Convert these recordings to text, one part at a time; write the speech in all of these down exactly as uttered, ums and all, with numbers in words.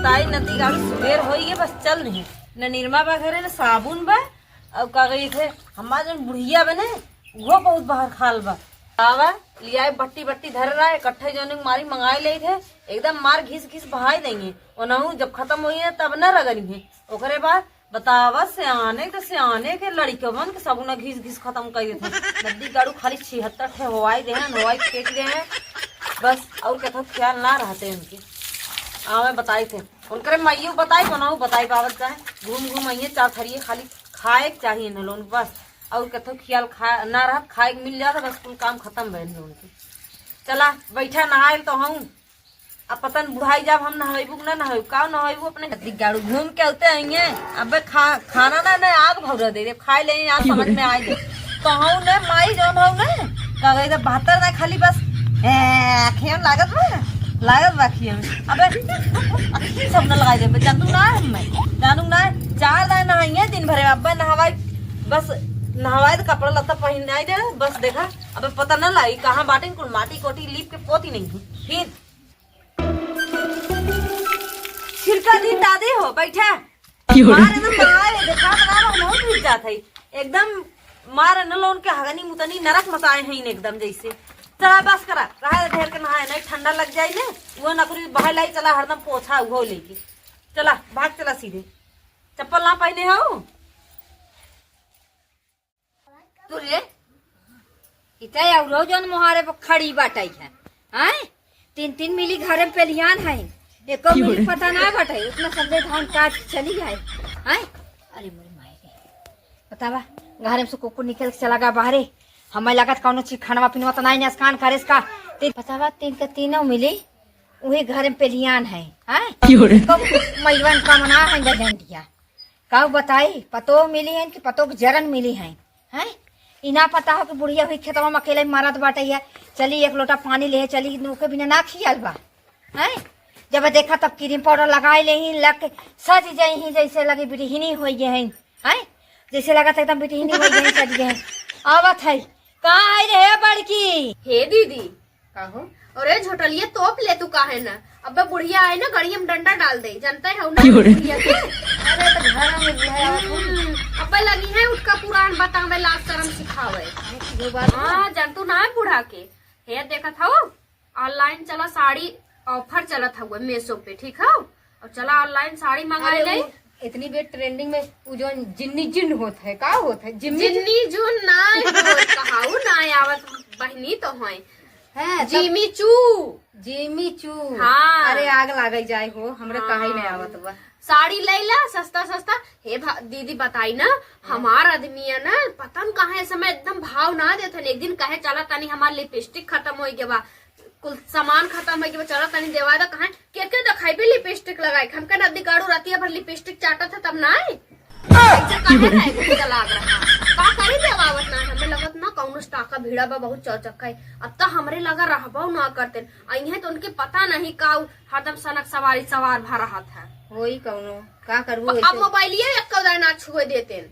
ताई नती गाड़ी सुबेर होई गए, बस चल नहीं। न निरमा बा घरे, न साबुन बा। और का कही थे, हमार जौन बुढ़िया बने, वो बहुत बाहर खाल बा। आवा, लियाए बट्टी बट्टी धर रहा है, इकट्ठे जौन मारी मंगाए ले थे, एकदम मार घिस घिस बहाई देंगे। ओनहु जब खत्म होई है, तब न रगड़ी है। ओकरे बाद बतावा, सियाने के, सियाने के लड़िकवन के सब न घिस घिस खत्म कर देते। नदी गाड़ू खाली छिहत्तर ठे हवाई दे हैं, हवाई फेंक दे हैं, बस। और कथो ख्याल ना रहते उनके। आवे बताई थे, उनकरे माइयो बताई, कोनाऊ बताई, बाबत जाए, घूम घूम आइए, चार थरिए खाली खाए के चाहिए न लोन, बस। और कथो ख्याल खा ना रहत, खाए के मिल जात, बस कुल काम खत्म भइल न उनके। चला बैठा, नहाइल तो हूँ, अब पता न बुढ़ाई जाब हम नहवेबू कि ना नहवेबू, का नहवेबू अपने। नदी गाड़ू घूम के आते आइए, अबे खा, खाना ना, ना आग भौरा दे दे, खाए ले, आज समझ में आए दे। तो हूँ ने माई जौन हूँ ने, का गई तो बहत्तर ना खाली बस, ए, अखियन लागत बा, लागत बा अखियन। अबे, अखियन सब न लगाई दे, जानू ना है मैं, जानू ना है, चार दाए नहाइए दिन भरे, अबे नहवाई, बस नहवाई तो कपड़ा लत्ता पहिनाई दे, बस देखा, अबे पता न लाई कहाँ बाटे, कुल माटी कोटी लीप के पोती नहीं है। फिर छिलका दी दादी हो, बैठा। क्यों रे? मार एकदम मार, देखा बना रहा, बहुत गिर जात है। एकदम मार न लोन के हगनी मुतनी नरक मचाए हैं एकदम जैसे। चला बस करा, रहा ढेर के नहाए नहीं, ठंडा लग जाए ने। वो नकरी बहाई लाई, चला हरदम पोछा उहो लेके। चला, भाग चला सीधे। चप्पल ना पहने हो? तू रे, इता औरो जौन मोहारे पर खड़ी बाटई है, हैं? तीन तीन मिली घरे में पेलियान है, एको मिली पता ना बाटे, उतना समझे धान काट चली है, हैं? अरे मोरे माई रे, बतावा, घरे में से कुकुर निकल के चला गया बाहरे, हमें लगत कौनो चीज खानवा पीनवा तो नहीं नसकान करे इसका। तीन, बतावा, तीन के तीनों मिली, उही घरे में पेलियान है, हैं? क्यों रे? एको मैलवन का मना है गजंडिया। काऊ बताई, पतोह मिली हैं कि पतोह के जरन मिली हैं, हैं? ई ना पता हो कि बुढ़िया हुई खेतवा में अकेले मरत बाटे है। चली एक लोटा पानी ले चली, ओके बिना ना खियाल बा, हैं? जब देखा तब क्रीम पाउडर लगाए ले ही, लग सज जाई ही, जैसे लगी बिरहिनी होई गए हैं, हैं? जैसे लगत एकदम बिरहिनी होई गए हैं, सज गए हैं। आवत है, कहाँ है रे बड़की? हे दीदी, का हो? अरे झोटलिया तोप ले तू काहे ना? अब्बे बुढ़िया आई ना, गड़िया में डंडा डाल दे, जानते हो ना क्यों रे? बुढ़िया के? अरे तो घर में बुढ़िया है। हम्म, अब्बे लगी है उठका पुरान बतावे, लाज शर्म सिखावे। अरे की बात है? हाँ, जानतू ना है बूढ़ा के। हे देखत हो, online चला साड़ी offer चलत हउए Meesho पे, ठीक हो? और चला online साड़ी मंगा अरे ले। उ इतनी बेर trending में उ जौन जिन्नी जिन होत है, का होत है? जिम्मी जिन्नी जुन ना होत, कहाऊ ना आवत बहिनी तो होय। हैं, तब जिमी चू। जिमी चू। हाँ। अरे आग लागई जाए हो, हमरे हाँ। कहाई नहीं आवत बा। साड़ी लैला सस्ता सस्ता। हे भा-, दीदी बताई ना, हाँ। हमार आदमी है ना, पता न काहे इस समय एकदम भाव ना देत हन। एक दिन कहे चला तनी हमार lipstick खत्म होई गवा, कुल सामान खत्म होई गवा, चला तनी देवा दा। कहे के के देखाइबे lipstick लगाई, हमके नदी गाड़ू रातिया भर lipstick चाटत है तब ना आए। ऐसे काहे रहे कुछ लाग रहा। का करी देवावत ना, हमें लगत ना कौनो स्टाका भीड़ा बा बहुत चौचक है। अब तो हमरे लगा रहबो ना करते। अइहे तो उनके पता नहीं का उ हरदम सनक सवारी सवार भा रहत है। होई कौनो, का करबू अब ऐसे? मोबाइलिया एक कौदा ना छुए देते।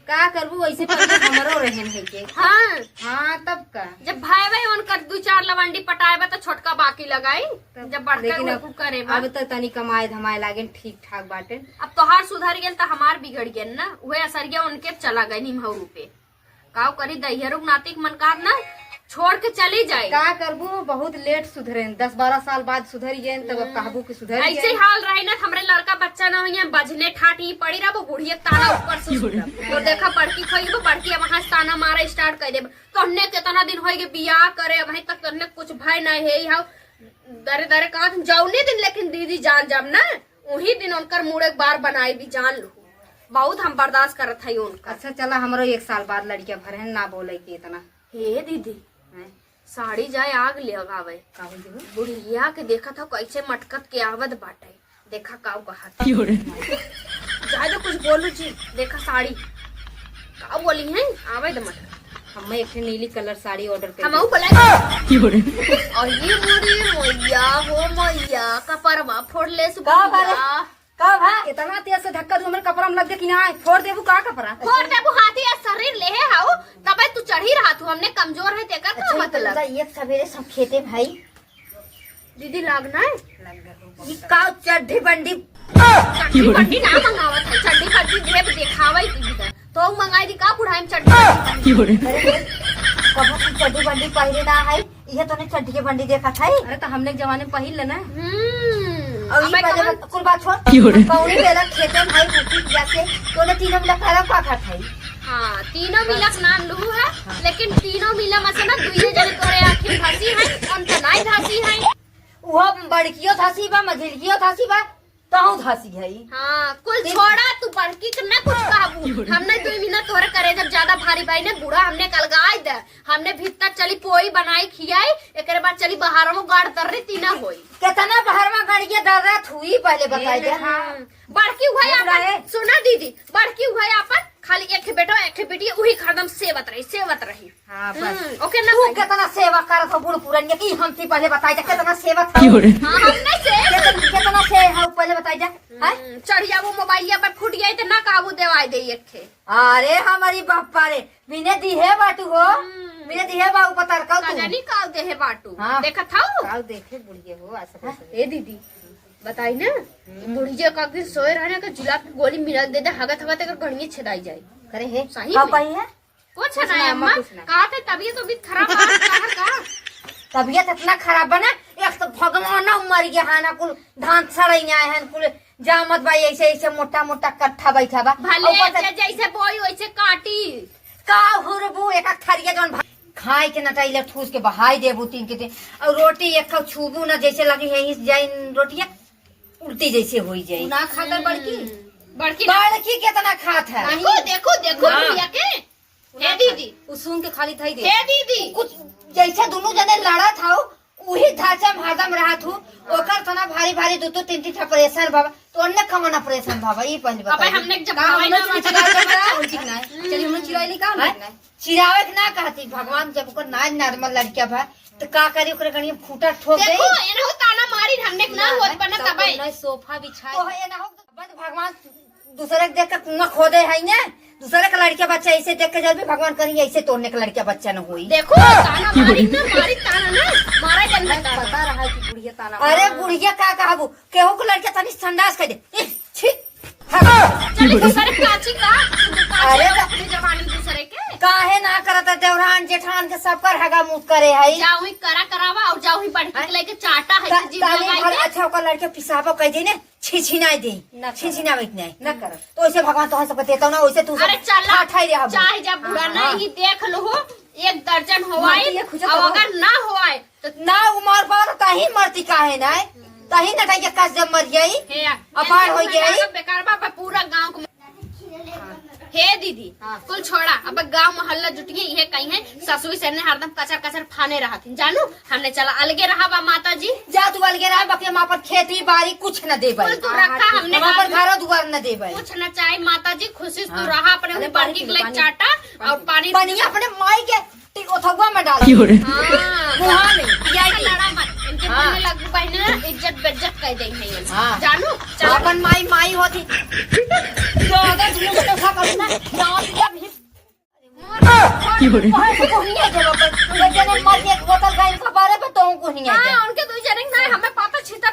का करबू ऐसे पहले हमरो रहन है के। हाँ। हाँ, तब का? जब भाई भाई उनकर दू चार लवंडी पटाए बा तो छोटका बाकी लगाई। तब जब बड़का लेकिन कुल अब, कुल करे बा। अब तो तनी कमाए धमाए लागेन, ठीक ठाक बाटेन। अब तोहार सुधर गेल तो हमार बिगड़ गेल ना, उहे असरिया उनके चला गए निमहू रूपे। काव करी, दहियरुक नातिक मन का ना छोड़ के चली जाए। का करबू, बहुत लेट सुधरेन, दस बारह साल बाद सुधर गेन, तब अब हम्म। कहबू कि सुधर ऐसे ही गेन। हाल रही ना, हमरे लड़का बच्चा ना होइए, बजने ठाट ही पड़ी रहबो, बुढ़िया ताना ऊपर से सुनब। तो देखा बड़की खोई बा, बड़की अब वहाँ से ताना मारा start कर देब। तोहने कितना दिन होई गए बियाह करे, अबहीं तक तोहने कुछ भय नहीं है, हाउ दरे दरे कहा तुम जौने दिन, लेकिन दीदी जान जब ना, वही दिन उनकर मुड़े एक बार बनाई भी जान लो। बहुत हम बर्दाश्त करत हई उनका। अच्छा चला, हमरो एक साल बाद लड़किया भरे हैं, ना बोले के इतना। हे दीदी, हैं? साड़ी जाए आग ले लगावे। का हो गयो? बुढ़िया के देखत हो कैसे मटकत के आवत बाटे। देखा काऊ कहत। क्यों रे? जाए दो कुछ बोलू जी। देखा साड़ी। का बोली है? आवे दे मटकत। हमें एक ठे नीली colour साड़ी order कर हमहू दी। बोला। क्यों रे? और ये मोरी मैया हो मैया, कपरवा फोड़ ले सु का बारे? बुढ़िया। का भा? इतना तेज से धक्का दू, हमरे कपड़ा में लग गया कि ना, फोड़ देबू का कपड़ा? फोड़ देबू हाथी या शरीर लेहे हाउ, तबे तू चढ़ी रहा तू, हमने कमजोर है तेकर का अच्छा, मतलब? तो एक सवेरे सब खेते भाई। दीदी लाग ना है? लग गया। ई का चड्ढी बंडी चड्डी बंडी ना मंगावत है, चड्डी बंडी देख देखावे की भी तो। तो मंगाई दी का बुढ़ाई में चड्डी बंडी? अरे, कबो की चड्डी बंडी पहिरे ना है, इहे तोने चड्डी के बंडी देखत है। अरे, तो हमने के जमाने में पहिर लेना। हम्म, और ई अबे पहले कौन बत-, कुल बात छोड़। कौनी बेला खेते में भाई मुखी जैसे तोने तीनों मिला खराब का खात है? हाँ, तीनों मिला के नाम लू है, हाँ। लेकिन तीनों मिला में से ना दुइये जने तोरे आँखी में धसी है, हम तो नाई धसी है। वो बड़कियो धसी बा, मझिलकियो धसी बा, तहूँ धसी है। हाँ, कुल देख। छोड़ा, तू बड़की के ना कुछ कहबू। हमने दुई महीना तोहरे करे जब ज्यादा भारी बाई ने बूढ़ा हमने कलगाई दे, हमने भित्ता चली पोई बनाई खियाई, एकरे बाद चली बहारमो गाड़ तर रे तीना होई। कितना बहारमा गाड़ के दर्रा थुई पहले बताई दे। हाँ। बड़की हुआ बूढ़ा आपन, है। सुना दीदी, बड़की हुआ आपन खाली एक बेटो, एक बेटी, उही हरदम सेवत रही, सेवत रही। हाँ, बस। हम्म, ओके ना तू भाई। कितना सेवा करत हो बूढ़ पुरनिया की, हम थी पहले बताई जा, कितना सेवा था। क्यों रे? हाँ, हमने से। कितना, कितना से है, पहले बताई जा। हैं? हम्म, चढ़िया वो मोबाइलिया पर फूट गई तो ना काबू देवाई दे एक थे। अरे हमारी बापा रे, बिने दिहे बाटू हो, हम्म। बिने दिहे बाबू पतर का का तू। जानी का देहे बाटू। हाँ। देखत हऊ? का देखे बुढ़िया हो, ऐसा हाँ? कैसे? ए दीदी, बताई ना, हम्म। बुढ़िया का दिन सोए रहने का जुलाब की गोली मिला दे दे, हगत हगत अगर गणिये छेदाई जाए। करे हे, सही का में। पाई है? कुछ कुछ ना, ना, अम्मा, अम्मा, कुछ ना। कहा थे तबीयत उबीयत खराब बा, बाहर का? तबीयत इतना खराब बा ना, एक तो भगवान ना मर गया है ना, कुल धान सड़े आए हैं, कुल जामत बा, ऐसे, ऐसे मोटा, मोटा कट्ठा बैठा बा। भले ऊपर से जे जैसे बोई वैसे काटी। का हुरबू, एक थरिया जौन भा-, खाए के नटाई ले ठूस के बहाई देबू तीन के तीन, और रोटी एक खाओ छूबू ना, जैसे लगी है इस जाइन रोटिया उल्टी जैसे होई जाई। ना खाता बड़की? हम्म, बड़की ना। बड़की कितना खात है? देखो, देखो, देखो हाँ। भैया के। हे दीदी। उ सूंघ के खाली धई दे। हे दीदी। कुछ जैसे दोनों जने लड़त हौ, उही ढांचा में हरदम रहत हूँ। ओकर तना भारी भारी दो दो तीन तीन ठा प्रेशर बाबा। तो अन्य कमना प्रेशर बाबा, ई पहली अबे बताई। हमने जब का हवाई हमने ना चिल्लाए ना, कौन ठीक ना है? चलिए हमने चिल्लाए नहीं, का हैं? ठीक ना है? चिल्लावे के ना कहती, भगवान जब ओकर नाज नॉर्मल लड़किया भा, तो का करी, ओकरे कहीं खूंटा ठोक दे। देखो, एनहु ताना मारी, हमने ना ना, होत हैं? बना तब तबे। नहीं सोफा बिछाए। तो है ना हो, बस भगवान दूसरे के देख के कुआं खोदे है ने, दूसरे के लड़के बच्चा ऐसे देख के जब भी भगवान करी ऐसे तोड़ने के लड़के बच्चा न होई। देखो, ताना मारी ना, मारी ताना ना, मारा जन अरे, बता। पता रहा कि बुढ़िया ताना अरे मारा। बुढ़िया का कहबू, केहू के लड़के तनी संडास कर दे। इह, छी, हट। चल, दूसरे के काची का, तू काची अरे का तो अपनी जबानी दूसरे के। काहे ना करत है, देवरान जेठान के सब कर हगा मुत करे है। जा वही करा करावा और जा वही बढ़ के हाँ? लेके चाटा है, ता-, जीभ ताली लगाई भर के। अच्छा ओकर लड़के पिसाबो कह दे ने। छिछिनाई दे, ना करब। छिछिनावे के नहीं। ना करब। तो वैसे भगवान तोहर सबके देता ना, वैसे तू अरे सब चल, ठाठाई रहा। चाहे जब बुरा हाँ, नहीं हाँ। देख लो हो, एक दर्जन होवाई, मरती है खुजत अब हो। अगर ना होवाई, तो ना उमर पर तही मरती काहे ना है? तही न कहीं के कस जब मर गई। हे, अपार ये हो दूसरा गई। गाना बेकार बा, बा पूरा गांव को। हे दीदी, हाँ। कुल छोड़ा, अब गांव मोहल्ला जुटिए, इहे कहीं है, ससुई से ने हरदम कचर कचर फाने रहत। जानू, हमने चला अलगे रहा बा माता जी। जा तू अलगे रहा, बाकी हम अपन खेती बाड़ी कुछ न देबै। कुल तू हाँ, रखा, हाँ, हमने हम अपन कहा घरो दुआर न देबै। कुछ न चाहे माता जी, खुशी से तू हाँ। रहा, अपने अरे, ऊपर पानी की पी लो, लेके पानी। चाटा और पानी पानी अपने माई के टी-, ओथवा में डाल। क्यों रे? हाँ। मुहा में, पिया अच्छा, के। लड़ा मत, इनके हाँ। बोलने लगू बहने ना, इज्जत बेइज्जत कर देंगे ये। हाँ। जानू, चल। अपन माई, माई होती। तो अगर तुम लोग ऐसा करो ना, यहाँ पे अभी क्यों रे? कहाँ से कोहनी है जब अपन? वो जने मर के एक बोतल का इनका बारे में तो कोहनी है हाँ, जब। उनके दो जने ना, हमें पता छितर